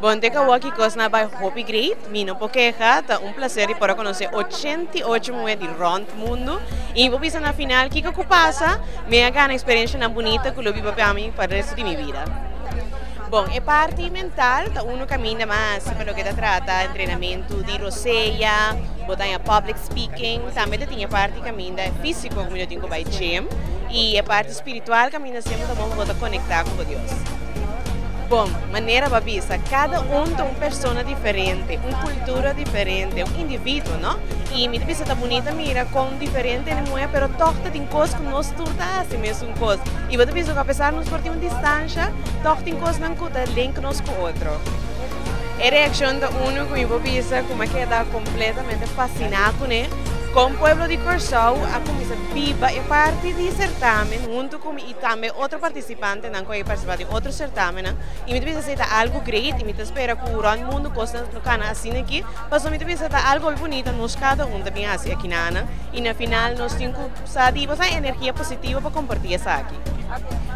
Bon, te ku aki kos a bai hopi great, mi no por keha, ta un plaser di por konosé 88 muhé di rònt mundu. I bo bisa na final, kiko ku pasa, mi a gana eksperensianan bunita ku lo biba pa mi pa resto di mi bida. Bon, e parti mental ta un kaminda mas pa loke ta trata entrenamentu di rosea, bo ta public speaking, tambe tin e parti kaminda físiko ku mi tin ku bai gym i e parti spiritual kaminda semper ta bon pa bo konektá ku Dios. Bon, manera bo a bisa, kada un ta un persona diferente, un kultura diferente, un individuo, no? I mi bisa ta bunita mira kon diferente muhé, pero toch tin kos ku nos tur ta hasi mesun kos. I bo bisa ku apesar nos por tin un distansia, toch tin kosnan ku ta link nos ku otro. E reakshon ta uno ku mi por bisa ku mi a keda kompletamente fasiná kuné. Kon pueblo di Kòrsou a kuminsá biba e parti di sertamen huntu ku mi i tambe otro partisipantenan ku a partisipá den otro sertamen. I mi bisa ta algu great i mi ta spera ku rònt mundu kosnan lo kana asina aki. Pasobra mi bisa ta algu bunita, nos kada un ta bin hasi akinan i na final nos tin ku sa di energia positivo pa kompartí esaki.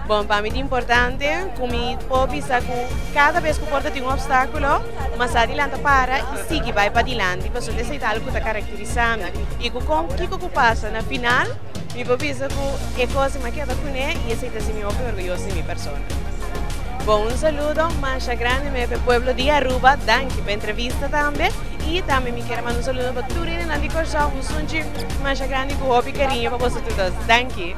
Bon, pa mi ta importante ku mi por bisa ku kada bes ku por tin un opstákulo, mas adelante para i sigui bai padilanti, pasobra esei ta algu ku ta karakterisá mi. I ku kon kiko ku pasa na final, mi por bisa ku e kos mi a keda kuné i esei ta hasi mi hopi orguyoso di mi persona. Bon, un saludo masha grandi pa e pueblo di Aruba, danki pa e entrevista tambe i tambe mi ke manda un saludo pa tur hendenan di Kòrsou, un sunchi masha grandi ku hopi kariño pa boso tur. Danki.